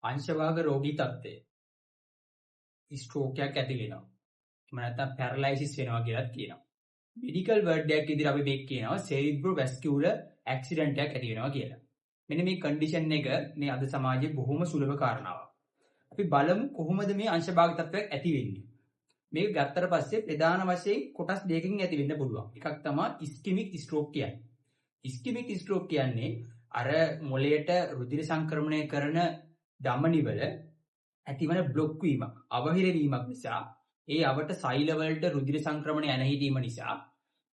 අංශභාග රෝගී තත්ත්වය. ස්ට්‍රෝක් එකක් ඇති වෙනවා. එහෙම නැත්නම් පැරලයිසිස් වෙනවා කියලාත් කියනවා. මෙඩිකල් වර්ඩ් එකක් විදිහට අපි මේක කියනවා සෙරිබ්‍රෝවැස්කියුලර් ඇක්සිඩන්ට් එකක් ඇති වෙනවා කියලා. මෙන්න මේ කන්ඩිෂන් එක මේ අද සමාජයේ බොහොම සුලභ කාරණාවක්. අපි බලමු කොහොමද මේ අංශභාග තත්ත්වයක් ඇති වෙන්නේ. මේක ගත්තට පස්සේ ප්‍රධාන වශයෙන් කොටස් දෙකකින් ඇති වෙන්න පුළුවන්. එකක් තමයි ඉස්කිමික් ස්ට්‍රෝක් කියන්නේ. ඉස්කිමික් ස්ට්‍රෝක් කියන්නේ අර මොළයට රුධිර සංක්‍රමණය කරන ධමනිවල ඇතිවන බ්ලොක් වීමක්, අවහිර වීමක් නිසා ඒ අවට සෛල වලට රුධිර සංක්‍රමණය ඇනහිටීම නිසා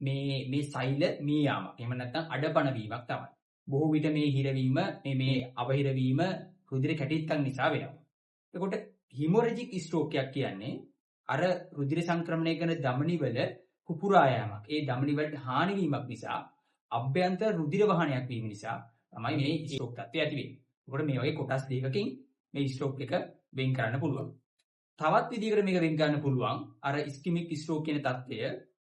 මේ මේ සෛල මිය යාමක්. එහෙම නැත්නම් අඩපණ වීමක් තමයි. බොහෝ විට මේ හිරවීම මේ මේ අවහිර වීම රුධිර කැටිත්තක් නිසා වෙනවා. එතකොට හිමොරජික් ස්ට්‍රෝක් එකක් කියන්නේ අර රුධිර සංක්‍රමණය කරන ධමනිවල පුපුරා යාමක්. ඒ ධමනි වලට හානි වීමක් නිසා අභ්‍යන්තර රුධිර වහනයක් වීම නිසා තමයි මේ ස්ට්‍රෝක් තත්ත්වය ඇති වෙන්නේ. එතකොට මේ වගේ කොටස් දෙකකින් මේ ස්ට්‍රෝක් එක වෙන් කරන්න පුළුවන්. තවත් විදිහකට මේක වෙන් කරන්න පුළුවන් අර ඉස්කිමික් ස්ට්‍රෝක් කියන තත්ත්වය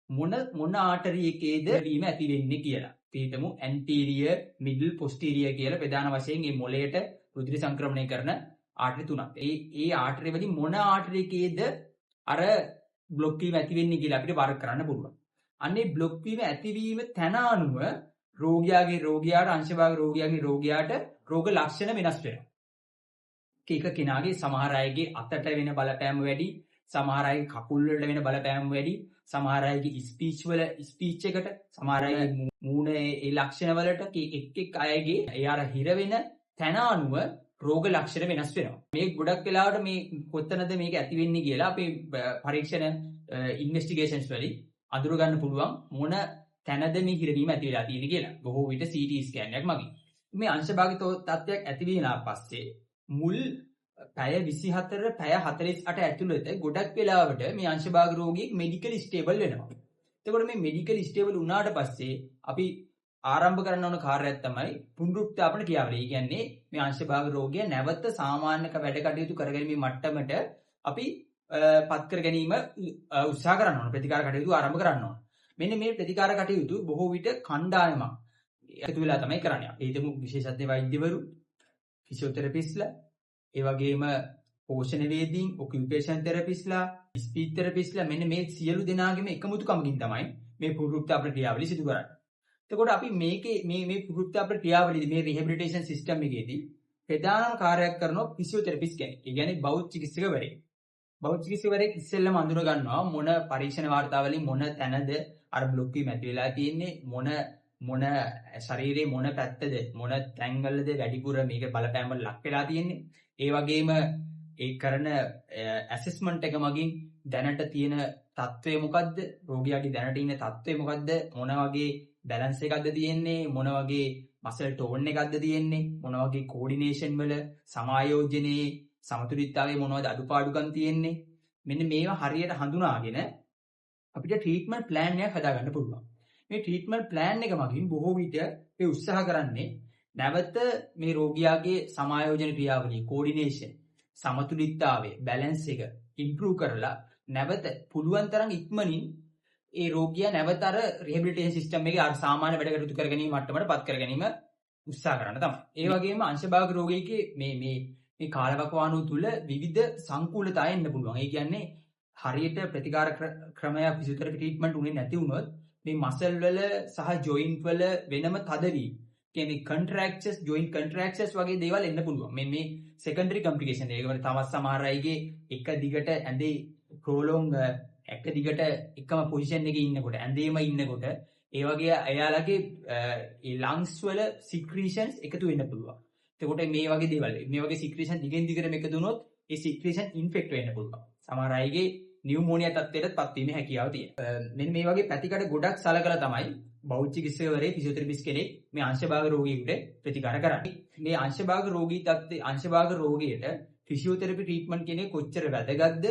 මොන මොන ආටරි එකේද වීම ඇති වෙන්නේ කියලා. අපි හිතමු ඇන්ටීරියර්, මිඩල්, පොස්ටීරියර් කියලා ප්‍රධාන වශයෙන් මේ මොළයට රුධිර සංක්‍රමණය කරන ආටරි තුනක්. ඒ ඒ ආටරි වලින් මොන ආටරි එකේද අර බ්ලොක් වීම ඇති වෙන්නේ කියලා අපිට වර්ග කරන්න පුළුවන්. අන්නේ බ්ලොක් වීම ඇතිවීම තැන අනුව රෝගියාගේ රෝගියාට අංශභාග රෝගියාගේ රෝගියාට රෝග ලක්ෂණ වෙනස් වෙනවා. එක කෙනාගේ සමහර අයගේ අතට වෙන බලපෑම වැඩි, සමහර අයගේ කකුල් වලට වෙන බලපෑම වැඩි, සමහර අයගේ ස්පීච් වල ස්පීච් එකට, සමහර අයගේ මූණ ඒ ලක්ෂණ වලට එක් එක් අයගේ ඒ අර හිර වෙන තැන අනුව රෝග ලක්ෂණ වෙනස් වෙනවා. මේ ගොඩක් වෙලාවට මේ කොතනද මේක ඇති වෙන්නේ කියලා අපේ පරීක්ෂණ ඉන්වෙස්ටිගේෂන්ස් වලින් අඳුර ගන්න පුළුවන් මොන තැනද මේ හිරවීම ඇති වෙලා තියෙන්නේ කියලා. බොහෝ විට CT scan එකක් මගින්. මේ අංශභාග තත්ත්වයක් ඇති වෙනා පස්සේ මුල් පැය 24 පැය 48 ඇතුළත ගොඩක් වෙලාවට මේ අංශභාග රෝගියෙක් මෙඩිකලි ස්ටේබල් වෙනවා. එතකොට මේ මෙඩිකලි ස්ටේබල් වුණාට පස්සේ අපි ආරම්භ කරන්න ඕන කාර්යයක් තමයි පුනරුත්ථාපන ක්‍රියාවලිය. ඒ කියන්නේ මේ අංශභාග රෝගියා නැවත සාමාන්‍ය වැඩ කටයුතු කරගැනීමේ මට්ටමට අපි පත් කර ගැනීම උත්සාහ කරන්න ඕන. ප්‍රතිකාර කටයුතු ආරම්භ කරන්න ඕන. මෙන්න මේ ප්‍රතිකාර කටයුතු බොහෝ විට කණ්ඩායමක් එකතු වෙලා තමයි කරන්නේ. අපි හිතමු විශේෂඥ වෛද්‍යවරු, ෆිසියෝതെරපිස්ට්ලා, ඒ වගේම පෝෂණ වේදීන්, ඔකියුපේෂන් තෙරපිස්ට්ලා, ස්පීච් තෙරපිස්ට්ලා මෙන්න මේ සියලු දෙනාගේම එකමුතුකමකින් තමයි මේ පුනරුත්ථාපන ක්‍රියාවලිය සිදු කරන්නේ. එතකොට අපි මේකේ මේ මේ පුනරුත්ථාපන ක්‍රියාවලියදී මේ රිහැබිලිටේෂන් සිස්ටම් එකේදී ප්‍රධානම කාර්යයක් කරනවා ෆිසියෝതെරපිස්ට් කෙනෙක්. ඒ කියන්නේ බෞද්ධ චිකිත්සකවරයෙක්. බෞද්ධ චිකිත්සකවරයෙක් ඉස්සෙල්ලම අඳුන ගන්නවා මොන පරීක්ෂණ වාර්තා වලින් මොන තැනද අර බ්ලොක් වීම ඇති වෙලා තියෙන්නේ, මොන මොන ශරීරයේ මොන පැත්තද මොන තැන්වලද වැඩිපුර මේක බලපෑම් වල ලක් වෙලා තියෙන්නේ. ඒ වගේම ඒ කරන ඇසෙස්මන්ට් එක මගින් දැනට තියෙන තත්ත්වය මොකද්ද, රෝගියාගේ දැනට ඉන්න තත්ත්වය මොකද්ද, මොන වගේ බැලන්ස් එකක්ද තියෙන්නේ, මොන වගේ මසල් ටෝන් එකක්ද තියෙන්නේ, මොන වගේ කෝඩිනේෂන් වල සමායෝජනයේ සමතුලිතතාවයේ මොනවද අඩුපාඩුකම් තියෙන්නේ, මෙන්න මේවා හරියට හඳුනාගෙන අපිට ට්‍රීට්මන්ට් ප්ලෑන් එකක් හදාගන්න පුළුවන්. මේ ට්‍රීට්මන්ට් ප්ලෑන් එක මගින් බොහෝ විට අපි උත්සාහ කරන්නේ නැවත මේ රෝගියාගේ සමායෝජන ක්‍රියාවලිය, කෝඩිනේෂන්, සමතුලිතතාවය, බැලන්ස් එක ඉම්ප්‍රූව් කරලා නැවත පුළුවන් තරම් ඉක්මනින් ඒ රෝගියා නැවත අර රිහැබිලිටේෂන් සිස්ටම් එකේ අර සාමාන්‍ය වැඩ කටයුතු කර ගැනීම මට්ටමට පත් කර ගැනීම උත්සාහ කරන්න තමයි. ඒ වගේම අංශභාග රෝගියෙක්ගේ මේ මේ මේ කාලවකවානුව තුල විවිධ සංකූලතා එන්න පුළුවන්. ඒ කියන්නේ හරියට ප්‍රතිකාර ක්‍රමයක් ෆිසියෝതെරපි ට්‍රීට්මන්ට් උනේ නැති වුණොත් මේ මසල් වල සහ ජොයින්ට් වල වෙනම තදවීම, කියන්නේ කොන්ට්‍රැක්චර්ස්, ජොයින්ට් කොන්ට්‍රැක්චර්ස් වගේ දේවල් එන්න පුළුවන්. මේ මේ සෙකන්ඩරි කොම්ප්ලිකේෂන් එක. ඒකවල තවත් සමහර අයගේ එක දිගට ඇඳේ ප්‍රොලොං එක දිගට එකම පොසිෂන් එකේ ඉන්නකොට ඇඳේම ඉන්නකොට ඒ වගේ එයාලගේ ඒ ලංග්ස් වල සික්‍රීෂන්ස් එකතු වෙන්න පුළුවන්. එතකොට මේ වගේ දේවල් මේ වගේ සික්‍රීෂන් දිගින් දිගටම එකතු වුණොත් ඒ සික්‍රීෂන් ඉන්ෆෙක්ට් වෙන්න පුළුවන්. සමහර අයගේ නියුමෝනියා තත්ත්වයටත් පත්වීමේ හැකියාව තියෙනවා. මෙන්න මේ වගේ පැතිකඩ ගොඩක් සලකලා තමයි බෞද්ධ චිකිත්සකවරයෙක් ෆිසියෝതെරපිස්ට් කෙනෙක් මේ අංශභාග රෝගීන්ට ප්‍රතිකාර කරන්නේ. මේ අංශභාග රෝගී තත්ත්වයේ අංශභාග රෝගියට ෆිසියෝതെරපි ට්‍රීට්මන්ට් කියන එක කොච්චර වැදගත්ද,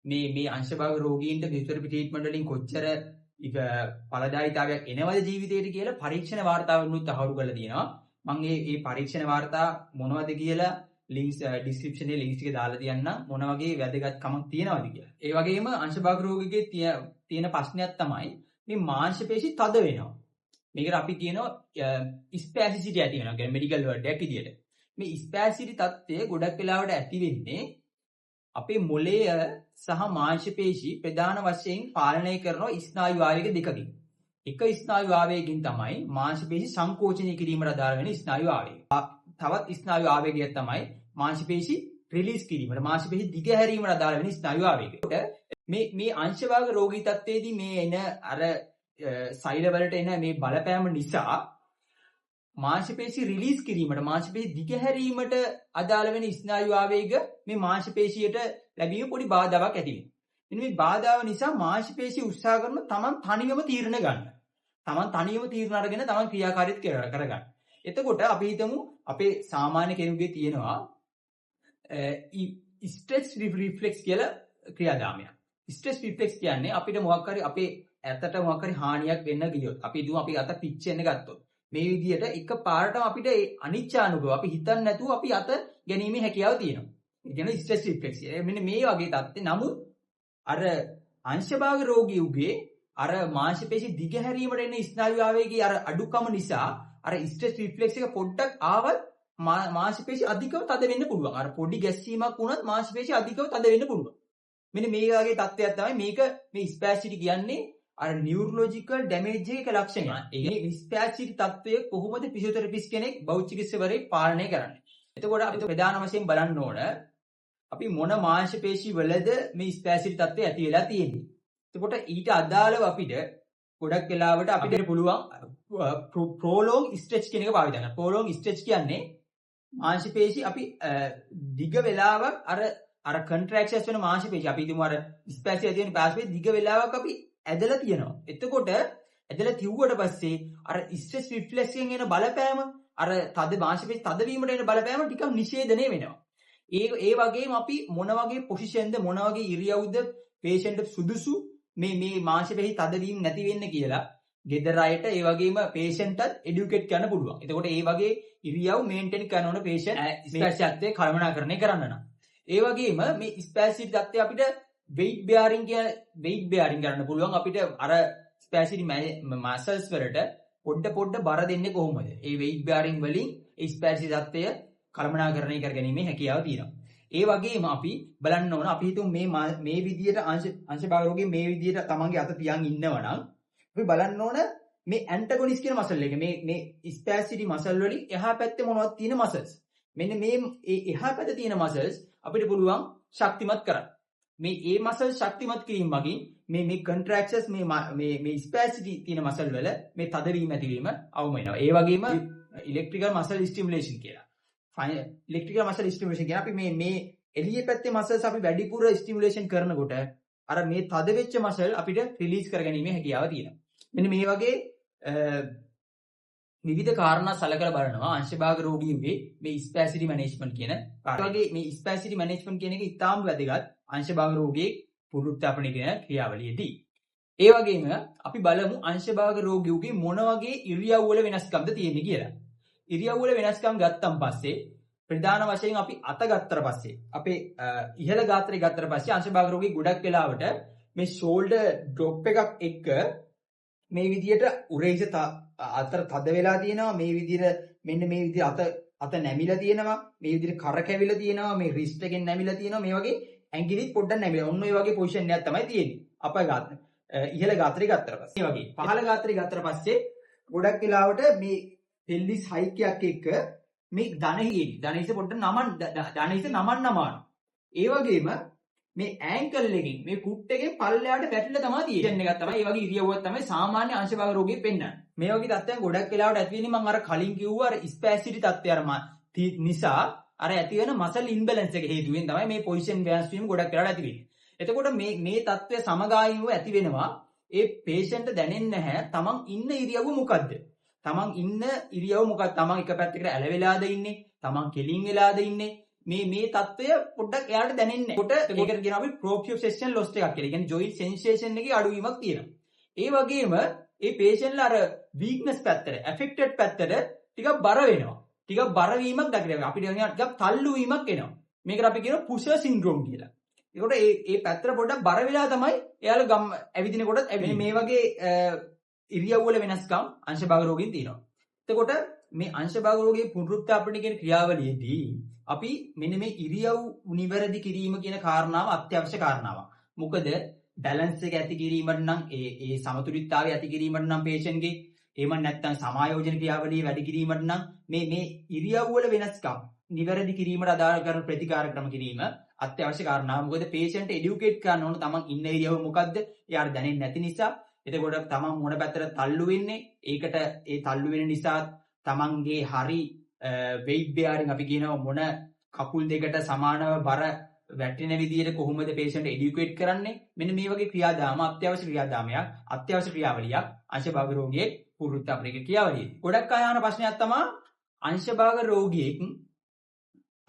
මේ මේ අංශභාග රෝගීන්ට ෆිසියෝതെරපි ට්‍රීට්මන්ට් වලින් කොච්චර ඵලදායීතාවයක් එනවද ජීවිතේට කියලා පරීක්ෂණ වාර්තාවලුත් අහුරු කරලා තියෙනවා. මම මේ මේ පරීක්ෂණ වාර්තා මොනවද කියලා ලින්ක්ස් ඩිස්ක්‍රිප්ෂන් එකේ ලින්ක්ස් ටික දාලා තියන්න මොන වගේ වැදගත්කමක් තියෙනවද කියලා. ඒ වගේම අංශභාග රෝගිකේ තියෙන ප්‍රශ්නයක් තමයි මේ මාංශ පේශි තද වෙනවා. මේකට අපි කියනවා ස්පැසිසිටි ඇති වෙනවා කියන්නේ මෙඩිකල් වර්ඩ් එකක් විදියට. මේ ස්පැසිටි තත්ත්වය ගොඩක් වෙලාවට ඇති වෙන්නේ අපේ මොළය සහ මාංශ පේශි ප්‍රධාන වශයෙන් පාලනය කරන ස්නායු ආවේග දෙකකින්. එක ස්නායු ආවේගකින් තමයි මාංශ පේශි සංකෝචනය කිරීමට අදාළ වෙන ස්නායු ආවේගය. තවත් ස්නායු ආවේගයක් තමයි මාංශ පේශි රිලීස් කිරීමට, මාංශ පේශි දිගහැරීමට අදාළ වෙන ස්නායු ආවේගය. මේ මේ අංශභාග රෝගී තත්ත්වයේදී මේ එන අර සෛල වලට එන මේ බලපෑම නිසා මාංශ පේශි රිලීස් කිරීමට, මාංශ පේශි දිගහැරීමට අදාළ වෙන ස්නායු ආවේග මේ මාංශ පේශියට ලැබීම පොඩි බාධාවක් ඇති වෙනවා. මෙන්න මේ බාධාව නිසා මාංශ පේශි උත්සාහ කරන තමන් තනියම තීරණ ගන්න. තමන් තනියම තීරණ අරගෙන තමන් ක්‍රියාකාරීත්වය කරගන්න. එතකොට අපි හිතමු අපේ සාමාන්‍ය කෙනෙකුගේ තියෙනවා ස්ට්‍රෙච් රිෆ්ලෙක්ස් කියලා ක්‍රියාදාමයක්. ස්ට්‍රෙච් රිෆ්ලෙක්ස් කියන්නේ අපිට මොකක් හරි අපේ ඇතට මොකක් හරි හානියක් වෙන්න ගියොත්, අපි හිතමු අපි අත පිච්චෙන්න ගත්තොත්, මේ විදිහට එක පාරටම අපිට ඒ අනිච්චානුභව අපි හිතන්නේ නැතුව අපි අත ගැනීමේ හැකියාව තියෙනවා. ඒ කියන්නේ ස්ට්‍රෙස් රිෆ්ලෙක්ස්. මෙන්න මේ වගේ තත්ත්වේ. නමුත් අර අංශභාග රෝගියෙකුගේ අර මාංශ පේශි දිගහැරීමට එන ස්නායු ආවේගයේ අර අඩුකම නිසා අර ස්ට්‍රෙස් රිෆ්ලෙක්ස් එක පොඩ්ඩක් ආවත් මාංශ පේශි අධිකව තද වෙන්න පුළුවන්. අර පොඩි ගැස්සීමක් වුණත් මාංශ පේශි අධිකව තද වෙන්න පුළුවන්. මෙන්න මේ වගේ තත්ත්වයක් තමයි මේක. මේ ස්පැසිටි කියන්නේ අර නියුරොලොජිකල් ඩැමේජ් එකක ලක්ෂණයක්. ඒ කියන්නේ ස්පැසිටි තත්ත්වය කොහොමද ෆිසියෝതെරපිස්ට් කෙනෙක් භෞතිකස්වරේ පාලනය කරන්නේ. එතකොට අපි ප්‍රධාන වශයෙන් බලන්න ඕන අපි මොන මාංශ පේශි වලද මේ ස්පැසිටි තත්ත්වය ඇති වෙලා තියෙන්නේ. එතකොට ඊට අදාළව අපිට ගොඩක් වෙලාවට අපිට පුළුවන් ප්‍රෝලොං ස්ට්‍රෙච් කියන එක පාවිච්චි කරන්න. ප්‍රෝලොං ස්ට්‍රෙච් කියන්නේ මාංශ පේශි අපි දිග වෙලාවක් අර අර කන්ට්‍රැක්ෂන්ස් වෙන මාංශ පේශි අපි හිතමු අර ස්පැසිටි ඇති වෙන මාංශ පේශි දිග වෙලාවක් අපි ඇදලා තියෙනවා. එතකොට ඇදලා තියුවට පස්සේ අර ස්ට්‍රෙස් රිෆ්ලෙක්ස් එකෙන් එන බලපෑම, අර තද මාංශ පේශි තදවීමට එන බලපෑම ටිකක් නිෂේධනය වෙනවා. ඒ ඒ වගේම අපි මොන වගේ පොසිෂන්ද, මොන වගේ ඉරියව්ද පේෂන්ට් සුදුසු මේ මේ මාංශ පේශි තදවීම නැති වෙන්න කියලා ගෙදර අයට ඒ වගේම පේෂන්ට්ටත් එඩියුකේට් කරන්න පුළුවන්. එතකොට ඒ වගේ ඉරියව් මේන්ටේන් කරන ඕන පේෂන්ට් ස්පැසිටි කළමනාකරණය කරන්න නම්. ඒ වගේම මේ ස්පැසිටි තත්ත්වය අපිට වෙයිට් බෙයාරින් කියන වෙයිට් බෙයාරින් කරන්න පුළුවන්. අපිට අර ස්පැසිටි මසල්ස් වලට පොඩ පොඩ බර දෙන්නේ කොහොමද? ඒ වෙයිට් බෙයාරින් වලින් ඒ ස්පැසිටි තත්ත්වය කළමනාකරණය කර ගැනීමේ හැකියාව තියෙනවා. ඒ වගේම අපි බලන්න ඕන, අපි හිතමු මේ මේ විදියට අංශභාග රෝගී මේ විදියට තමන්ගේ අත තියන් ඉන්නවා නම් අපි බලන්න ඕන මේ ඇන්ටගොනිස් කියන මසල් එක, මේ මේ ස්පැසිටි මසල් වලින් එහා පැත්තේ මොනවද තියෙන මසල්ස්, මෙන්න මේ ඒ එහා පැත්තේ තියෙන මසල්ස් අපිට පුළුවන් ශක්තිමත් කරන්න. මේ ඒ මසල් ශක්තිමත් කිරීම මගින් මේ මේ කන්ට්‍රැක්ෂන්ස් මේ මේ මේ ස්පැසිටි තියෙන මසල් වල මේ තදවීම ඇතිවීම අවම වෙනවා. ඒ වගේම ඉලෙක්ට්‍රිකල් මසල් ස්ටිමියුලේෂන් කියලා. ඉලෙක්ට්‍රිකල් මසල් ස්ටිමියුලේෂන් කියන්නේ අපි මේ මේ එළිය පැත්තේ මසල්ස් අපි වැඩිපුර ස්ටිමියුලේෂන් කරනකොට අර මේ තද වෙච්ච මසල් අපිට රිලීස් කරගැනීමේ හැකියාව තියෙනවා. මෙන්න මේ වගේ විවිධ කාරණා සලකලා බලනවා අංශභාග රෝගීන්ගේ මේ ස්පැසිටි මැනේජ්මන්ට් කියන කාරණා. ඒ වගේ මේ ස්පැසිටි මැනේජ්මන්ට් කියන එක ඉතාම වැදගත් අංශභාග රෝගයේ පුනරුත්ථාපනය කියන ක්‍රියාවලියේදී. ඒ වගේම අපි බලමු අංශභාග රෝගීන්ගේ මොන වගේ ඉරියව් වල වෙනස්කම්ද තියෙන්නේ කියලා. ඉරියව් වල වෙනස්කම් ගත්තන් පස්සේ ප්‍රධාන වශයෙන් අපි අත ගත්තට පස්සේ අපේ ඉහළ ගාත්‍රය ගත්තට පස්සේ අංශභාග රෝගී ගොඩක් වෙලාවට මේ ෂෝල්ඩර් ඩ්‍රොප් එකක් එක්ක මේ විදියට උරහිස අතර තද වෙලා තියෙනවා. මේ විදියට මෙන්න මේ විදියට අත අත නැමිලා තියෙනවා. මේ විදියට කර කැවිලා තියෙනවා. මේ රිස්ට් එකෙන් නැමිලා තියෙනවා. මේ වගේ ඇඟිලිත් පොඩ්ඩක් නැමිලා. ඔන්න ඔය වගේ පොසිෂන් එකක් තමයි තියෙන්නේ. අප ගාත ඉහළ ගාත්‍රය ගත්තට පස්සේ. මේ වගේ පහළ ගාත්‍රය ගත්තට පස්සේ ගොඩක් වෙලාවට මේ පෙල්විස් හයික් එකක් එක්ක මේ ධන හිස පොඩ්ඩක් නමන් ධන හිස නමන්න අමාරු. ඒ වගේම මේ ඇන්කල් එකෙන් මේ ෆුට් එකෙන් පල්ලෙහාට වැටිලා තමයි තියෙන්නේ. එකක් තමයි ඒ වගේ ඉරියව්වක් තමයි සාමාන්‍ය අංශභාග රෝගයේ පෙන්වන්නේ. මේ වගේ තත්ත්වයන් ගොඩක් වෙලාවට ඇති වෙන්නේ මම අර කලින් කිව්වා අර ස්පැසිටි තත්ත්වය අර නිසා අර ඇති වෙන මසල් ඉම්බැලන්ස් එක හේතුවෙන් තමයි මේ පොසිෂන් වෙනස් වීම ගොඩක් වෙලාවට ඇති වෙන්නේ. එතකොට මේ මේ තත්ත්වය සමගාමීව ඇති වෙනවා. ඒ පේෂන්ට් දැනෙන්නේ නැහැ තමන් ඉන්න ඉරියව්ව මොකද්ද? තමන් ඉන්න ඉරියව්ව මොකක්ද? තමන් එක පැත්තකට ඇලවෙලාද ඉන්නේ? තමන් කෙලින් වෙලාද ඉන්නේ? මේ මේ තත්ත්වය පොඩ්ඩක් එයාට දැනෙන්නේ නැහැ. කොට ඒකට කියනවා අපි ප්‍රොප්‍රියොසෙප්ෂන් ලොස් එකක් කියලා. ඒ කියන්නේ ජොයින්ට් සෙන්සේෂන් එකේ අඩුවීමක් තියෙනවා. ඒ වගේම ඒ පේෂන්ට්ලා අර වීක්නස් පැත්තට, ඇෆෙක්ටඩ් පැත්තට ටිකක් බර වෙනවා. ටිකක් බර වීමක් දකිනවා. අපිට කියනවා ටිකක් තල්ලු වීමක් එනවා. මේකට අපි කියනවා පුෂර් සින්ඩ්‍රෝම් කියලා. ඒකට ඒ ඒ පැත්තට පොඩ්ඩක් බර වෙලා තමයි එයාලා ගම් ඇවිදින කොටත් ඇවිදින්නේ. මේ වගේ ඉරියව් වල වෙනස්කම් අංශභාග රෝගීන් තියෙනවා. එතකොට මේ අංශභාග රෝගයේ පුනරුත්ථාපනය කියන ක්‍රියාවලියේදී අපි මෙන්න මේ ඉරියව් නිවැරදි කිරීම කියන කාරණාව අත්‍යවශ්‍ය කාරණාවක්. මොකද බැලන්ස් එක ඇති කිරීමට නම් ඒ ඒ සමතුලිතතාවය ඇති කිරීමට නම් පේෂන්ට් ගේ එහෙම නැත්නම් සමායෝජන ක්‍රියාවලිය වැඩි කිරීමට නම් මේ මේ ඉරියව් වල වෙනස්කම් නිවැරදි කිරීමට අදාළ කරන ප්‍රතිකාර ක්‍රම කිරීම අත්‍යවශ්‍ය කාරණාවක්. මොකද පේෂන්ට් එඩියුකේට් කරන්න ඕන තමන් ඉන්න ඉරියව්ව මොකද්ද? එයාට දැනෙන්නේ නැති නිසා. එතකොට තමන් මොන පැත්තට තල්ලු වෙන්නේ? ඒකට ඒ තල්ලු වෙන නිසා තමන්ගේ හරි වෙයිට් බෙයාරින් අපි කියනවා මොන කකුල් දෙකට සමානව බර වැටෙන විදියට කොහොමද පේෂන්ට් එඩියුකේට් කරන්නේ? මෙන්න මේ වගේ ක්‍රියාදාම අත්‍යවශ්‍ය ක්‍රියාදාමයක්, අත්‍යවශ්‍ය ක්‍රියාවලියක් අංශභාග රෝගියෙක් පුනරුත්ථාපනය ක්‍රියාවලියේදී. ගොඩක් අය අහන ප්‍රශ්නයක් තමයි අංශභාග රෝගියෙක්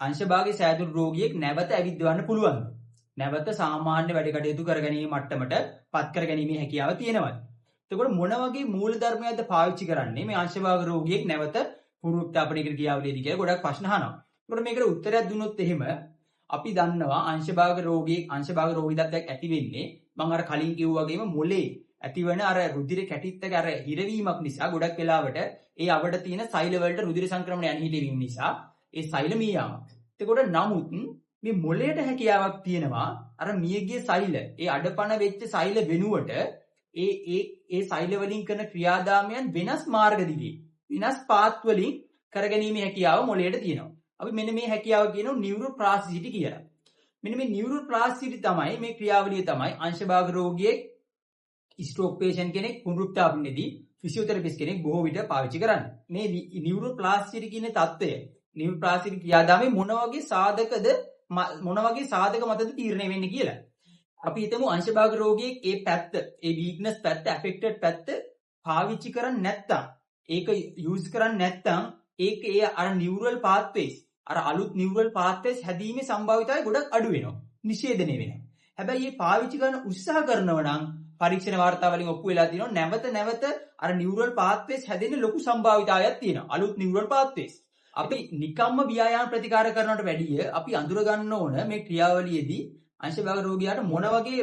අංශභාගයේ සෑදුණු රෝගියෙක් නැවත ඇවිද්දවන්න පුළුවන්ද? නැවත සාමාන්‍ය වැඩ කටයුතු කරගැනීමේ මට්ටමට පත් කරගැනීමේ හැකියාව තියෙනවද? එතකොට මොන වගේ මූලධර්මයක්ද පාවිච්චි කරන්නේ මේ අංශභාග රෝගියෙක් නැවත පුනරුත්ථාපනය ක්‍රියාවලියේදී කියලා ගොඩක් ප්‍රශ්න අහනවා. එතකොට මේකට උත්තරයක් දුන්නොත් එහෙම අපි දන්නවා අංශභාග රෝගියෙක් අංශභාග රෝගී තත්ත්වයක් ඇති වෙන්නේ මම අර කලින් කිව්වා වගේම මොලේ ඇතිවන අර රුධිර කැටිත්තක අර හිරවීමක් නිසා ගොඩක් වෙලාවට ඒ අවට තියෙන සෛල වලට රුධිර සංක්‍රමණය යන හිටවීම නිසා ඒ සෛල මිය යාමක්. එතකොට නමුත් මේ මොලේට හැකියාවක් තියෙනවා අර මියගිය සෛල ඒ අඩපණ වෙච්ච සෛල වෙනුවට ඒ ඒ ඒ සෛල වලින් කරන ක්‍රියාදාමයන් වෙනස් මාර්ග දිගේ වෙනස් පාත් වලින් කරගැනීමේ හැකියාව මොලේට තියෙනවා. අපි මෙන්න මේ හැකියාව කියනවා නියුරෝප්ලාස්ටිසිටි කියලා. මෙන්න මේ නියුරෝප්ලාස්ටිසිටි තමයි මේ ක්‍රියාවලිය තමයි අංශභාග රෝගියෙක් ස්ට්‍රෝක් පේෂන්ට් කෙනෙක් පුනරුත්ථාපනයේදී ෆිසියෝതെරපිස්ට් කෙනෙක් බොහෝ විට පාවිච්චි කරන්නේ. මේ නියුරෝප්ලාස්ටිසිටි කියන තත්ත්වය නියුරෝප්ලාස්ටිසිටි ක්‍රියාදාමයේ මොන වගේ සාධකද මොන වගේ සාධක මතද තීරණය වෙන්නේ කියලා. අපි හිතමු අංශභාග රෝගියෙක් ඒ පැත්ත ඒ වීක්නස් පැත්ත ඇෆෙක්ටඩ් පැත්ත පාවිච්චි කරන්නේ නැත්තම් ඒක යූස් කරන්නේ නැත්තම් ඒක ඒ අර නියුරල් පාත්වේස් අර අලුත් නියුරල් පාත්වේස් හැදීමේ සම්භාවිතාවය ගොඩක් අඩු වෙනවා. නිෂේධනය වෙනවා. හැබැයි මේ පාවිච්චි කරන උත්සාහ කරනව නම් පරීක්ෂණ වාර්තා වලින් ඔප්පු වෙලා තියෙනවා නැවත නැවත අර නියුරල් පාත්වේස් හැදෙන්න ලොකු සම්භාවිතාවයක් තියෙනවා. අලුත් නියුරල් පාත්වේස්. අපි නිකම්ම ව්‍යායාම ප්‍රතිකාර කරනවට වැඩිය අපි අඳුර ගන්න ඕන මේ ක්‍රියාවලියේදී අංශභාග රෝගියාට මොන වගේ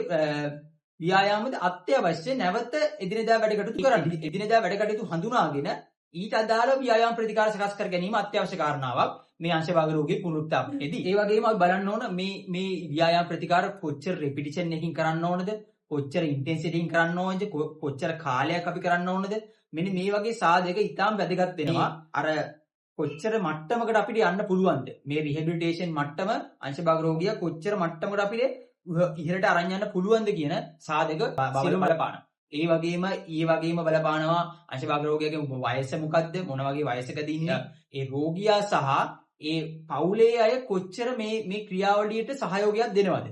ව්‍යායාමද අත්‍යවශ්‍ය නැවත එදිනෙදා වැඩ කටයුතු කරන්න. එදිනෙදා වැඩ කටයුතු හඳුනාගෙන ඊට අදාළ ව්‍යායාම ප්‍රතිකාර සකස් කර ගැනීම අත්‍යවශ්‍ය කාරණාවක් මේ අංශභාග රෝගී පුනරුත්ථාපනයේදී. ඒ වගේම අපි බලන්න ඕන මේ මේ ව්‍යායාම ප්‍රතිකාර කොච්චර රෙපිටිෂන් එකකින් කරන්න ඕනද, කොච්චර ඉන්ටෙන්සිටි එකකින් කරන්න ඕනද, කොච්චර කාලයක් අපි කරන්න ඕනද, මෙන්න මේ වගේ සාධක ඉතාම වැදගත් වෙනවා. අර කොච්චර මට්ටමකට අපිට යන්න පුළුවන්ද මේ රිහැබිලිටේෂන් මට්ටම අංශභාග රෝගියා කොච්චර මට්ටමකට අපිට ඉහළට අරන් යන්න පුළුවන්ද කියන සාධක සියලුම බලපානවා. ඒ වගේම බලපානවා අංශභාග රෝගියාගේ වයස මොකද්ද, මොන වගේ වයසකද ඉන්නේ, ඒ රෝගියා සහ ඒ පවුලේ අය කොච්චර මේ මේ ක්‍රියාවලියට සහයෝගයක් දෙනවද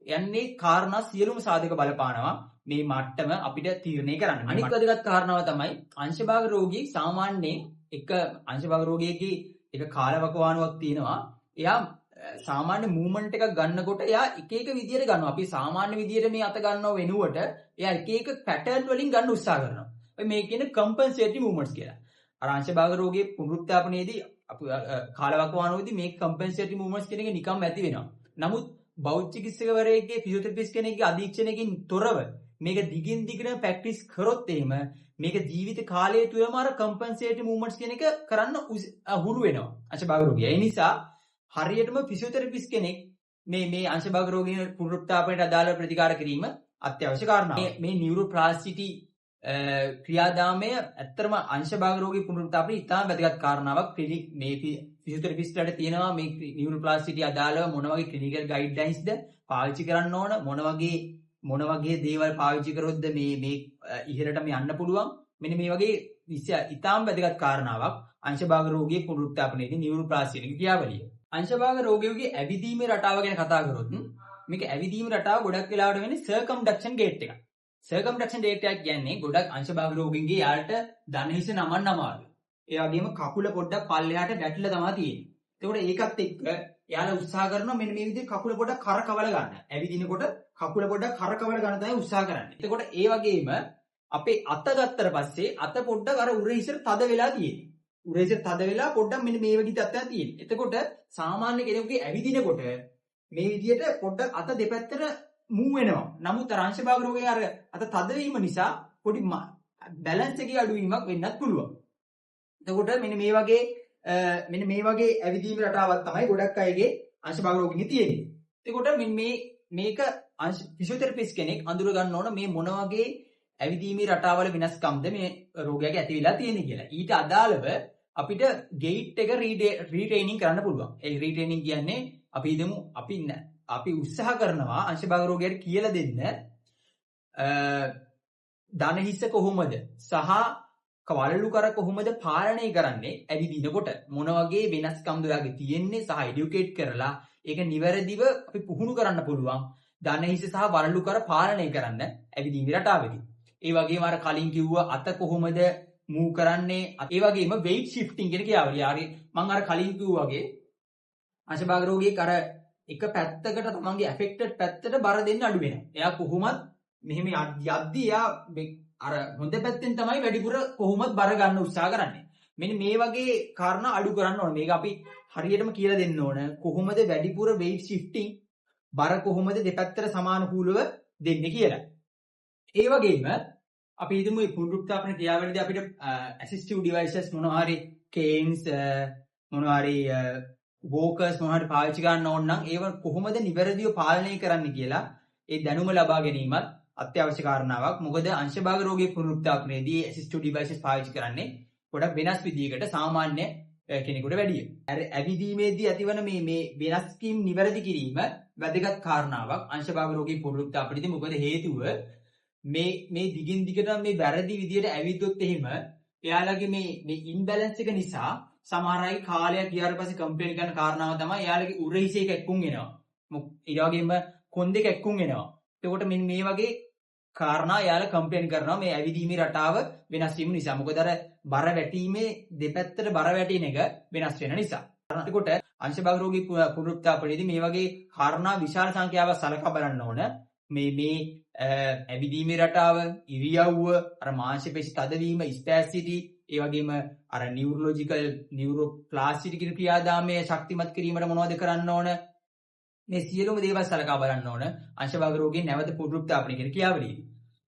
යන්නේ කාරණා සියලුම සාධක බලපානවා මේ මට්ටම අපිට තීරණය කරන්න. අනිත් වැදගත් කාරණාව තමයි අංශභාග රෝගියෙක් සාමාන්‍යයෙන් එක අංශභාග රෝගියෙක්ගේ එක කාලවකවානුවක් තියෙනවා. එයා සාමාන්‍ය මූව්මන්ට් එකක් ගන්නකොට එයා එක එක විදියට ගන්නවා. අපි සාමාන්‍ය විදියට මේ අත ගන්නව වෙනුවට එයා එක එක පැටර්න් වලින් ගන්න උත්සාහ කරනවා. අපි මේ කියන්නේ කම්පන්සේටරි මූව්මන්ට්ස් කියලා. අර අංශභාග රෝගයේ පුනරුත්ථාපනයේදී අපි කාලවකවානුවේදී මේ කම්පන්සේටරි මූව්මන්ට්ස් කියන එක නිකම්ම ඇති වෙනවා. නමුත් බෞද්ධ චිකිත්සකවරයෙක්ගේ ෆිසියෝതെරපිස්ට් කෙනෙක්ගේ අධීක්ෂණයකින් තොරව මේක දිගින් දිගටම ප්‍රැක්ටිස් කරොත් එහෙම මේක ජීවිත කාලය තුළම අර කම්පන්සේටරි මූව්මන්ට්ස් කියන එක කරන්න හුරු වෙනවා අංශභාග රෝගියා. ඒ නිසා හරියටම ෆිසියෝതെරපිස්ට් කෙනෙක් මේ මේ අංශභාග රෝගීන් පුනරුත්ථාපනයට අදාළ ප්‍රතිකාර කිරීම අත්‍යවශ්‍ය කාරණාවක්. මේ නියුරෝප්ලාස්ටිසිටි ක්‍රියාදාමය ඇත්තටම අංශභාග රෝගී පුනරුත්ථාපනය ඉතාම වැදගත් කාරණාවක්. මේ ෆිසියෝതെරපිස්ට්ලාට තියෙනවා මේ නියුරෝප්ලාස්ටිසිටි අදාළව මොන වගේ ක්ලිනිකල් ගයිඩ්ලයින්ස්ද පාවිච්චි කරන්න ඕන, මොන වගේ දේවල් පාවිච්චි කරොත්ද මේ මේ ඉහළටම යන්න පුළුවන්. මෙන්න මේ වගේ ඉතාම වැදගත් කාරණාවක් අංශභාග රෝගී පුනරුත්ථාපනයේදී නියුරෝප්ලාස්ටිසිටි ක්‍රියාවලිය. අංශභාග රෝගියෙකුගේ ඇවිදීමේ රටාව ගැන කතා කරොත් මේක ඇවිදීම රටාව ගොඩක් වෙලාවට වෙන්නේ සර්කම්ඩක්ෂන් ගේට් එකක්. සර්කම්ඩක්ෂන් ගේට් එකක් කියන්නේ ගොඩක් අංශභාග රෝගීන්ගේ යාළට දන හිස නමන්න අමාරුයි. ඒ වගේම කකුල පොඩ්ඩක් පල්ලෙහාට ගැටිලා තමයි තියෙන්නේ. එතකොට ඒකත් එක්ක එයාලා උත්සාහ කරනවා මෙන්න මේ විදිහට කකුල පොඩ්ඩක් කරකවල ගන්න. ඇවිදිනකොට කකුල පොඩ්ඩක් කරකවල ගන්න තමයි උත්සාහ කරන්නේ. එතකොට ඒ වගේම අපේ අත ගත්තට පස්සේ අත පොඩ්ඩක් අර උර හිසට තද වෙලා තියෙන්නේ. උර හිසට තද වෙලා පොඩ්ඩක් මෙන්න මේ වගේ තත්ත්වයක් තියෙන්නේ. එතකොට සාමාන්‍ය කෙනෙකුගේ ඇවිදිනකොට මේ විදිහට පොඩ්ඩක් අත දෙපැත්තට මූව් වෙනවා. නමුත් අර අංශභාග රෝගයේ අර අත තද වීම නිසා පොඩි බැලන්ස් එකේ අඩුවීමක් වෙන්නත් පුළුවන්. එතකොට මෙන්න මේ වගේ ඇවිදීම රටාවක් තමයි ගොඩක් අයගේ අංශභාග රෝගින්ගේ තියෙන්නේ. එතකොට මෙන්න මේක අංශ ෆිසියෝതെරපිස්ට් කෙනෙක් අඳුර ගන්න ඕන මේ මොන වගේ ඇවිදීමේ රටාවල වෙනස්කම්ද මේ රෝගියාගේ ඇති වෙලා තියෙන්නේ කියලා. ඊට අදාළව අපිට ගෙයිට් එක රීට්‍රේනින් කරන්න පුළුවන්. ඒ රීට්‍රේනින් කියන්නේ අපි හිතමු අපි උත්සාහ කරනවා අංශභාග රෝගියාට කියලා දෙන්න දන හිස කොහොමද සහ වලලු කර කොහොමද පාලනය කරන්නේ, ඇවිදිනකොට මොන වගේ වෙනස්කම්ද ඔයාගේ තියෙන්නේ සහ එඩියුකේට් කරලා ඒක නිවැරදිව අපි පුහුණු කරන්න පුළුවන් දන හිස සහ වලලු කර පාලනය කරන්න ඇවිදීමේ රටාවේදී. ඒ වගේම අර කලින් කිව්ව අත කොහොමද මූව් කරන්නේ, ඒ වගේම වෙයිට් ෂිෆ්ටිං කියන ක්‍රියාවලිය. හරි, මං අර කලින් කිව්වා වගේ අංශභාග රෝගියෙක් අර එක පැත්තකට තමන්ගේ ඇෆෙක්ටඩ් පැත්තට බර දෙන්න අඩු වෙනවා. එයා කොහොමත් මෙහෙම යද්දි එයා අර හොඳ පැත්තෙන් තමයි වැඩිපුර කොහොමත් බර ගන්න උත්සාහ කරන්නේ. මෙන්න මේ වගේ කාරණා අඩු කරන්න ඕන. මේක අපි හරියටම කියලා දෙන්න ඕන. කොහොමද වැඩිපුර වෙයිට් ෂිෆ්ටිං, බර කොහොමද දෙපැත්තට සමානුකූලව දෙන්නේ කියලා. ඒ වගේම අපි හිතමු මේ පුනරුත්ථාපන ක්‍රියාවලියේදී අපිට ඇසිස්ටිව් ඩිවයිසස් මොනවා හරි, කේන්ස් මොනවා හරි, වෝකර්ස් මොනවා හරි පාවිච්චි කරන්න ඕන නම් ඒව කොහොමද නිවැරදිව පාලනය කරන්න කියලා ඒ දැනුම ලබා ගැනීමත් අත්‍යවශ්‍ය කාරණාවක්. මොකද අංශභාග රෝගී පුනරුත්ථාපනයේදී ඇසිස්ටිව් ඩිවයිසස් පාවිච්චි කරන්නේ ගොඩක් වෙනස් විදිහකට සාමාන්‍ය කෙනෙකුට වැඩිය. අර ඇවිදීමේදී ඇතිවන මේ මේ වෙනස් වීම් නිවැරදි කිරීම වැදගත් කාරණාවක් අංශභාග රෝගී පුනරුත්ථාපනයේදී. මොකද හේතුව මේ මේ දිගින් දිගටම මේ වැරදි විදියට ඇවිද්දොත් එහෙම එයාලගේ මේ මේ ඉම්බැලන්ස් එක නිසා සමහර අය කාලයක් ගියාට පස්සේ කම්ප්ලේන් කරන කාරණාව තමයි එයාලගේ උරහිසේ කැක්කුම් එනවා. ඒ වගේම කොන්දේ කැක්කුම් එනවා. එතකොට මෙන්න මේ වගේ කාරණා එයාලා කම්ප්ලේන් කරනවා මේ ඇවිදීමේ රටාව වෙනස් වීම නිසා. මොකද අර බර වැටීමේ දෙපැත්තට බර වැටෙන එක වෙනස් වෙන නිසා. එතකොට අංශභාග රෝගී පුනරුත්ථාපනයේදී මේ වගේ කාරණා විශාල සංඛ්‍යාවක් සලකා බලන්න ඕන. මේ මේ ඇවිදීමේ රටාව, ඉරියව්ව, අර මාංශ පේශි තදවීම, ස්පැසිටි, ඒ වගේම අර නියුරොලොජිකල් නියුරෝප්ලාස්ටිසිටි කියන ක්‍රියාදාමය ශක්තිමත් කිරීමට මොනවද කරන්න ඕන? මේ සියලුම දේවල් සලකා බලන්න ඕන අංශභාග රෝගීන් නැවත පුනරුත්ථාපනය කියන ක්‍රියාවලියේදී.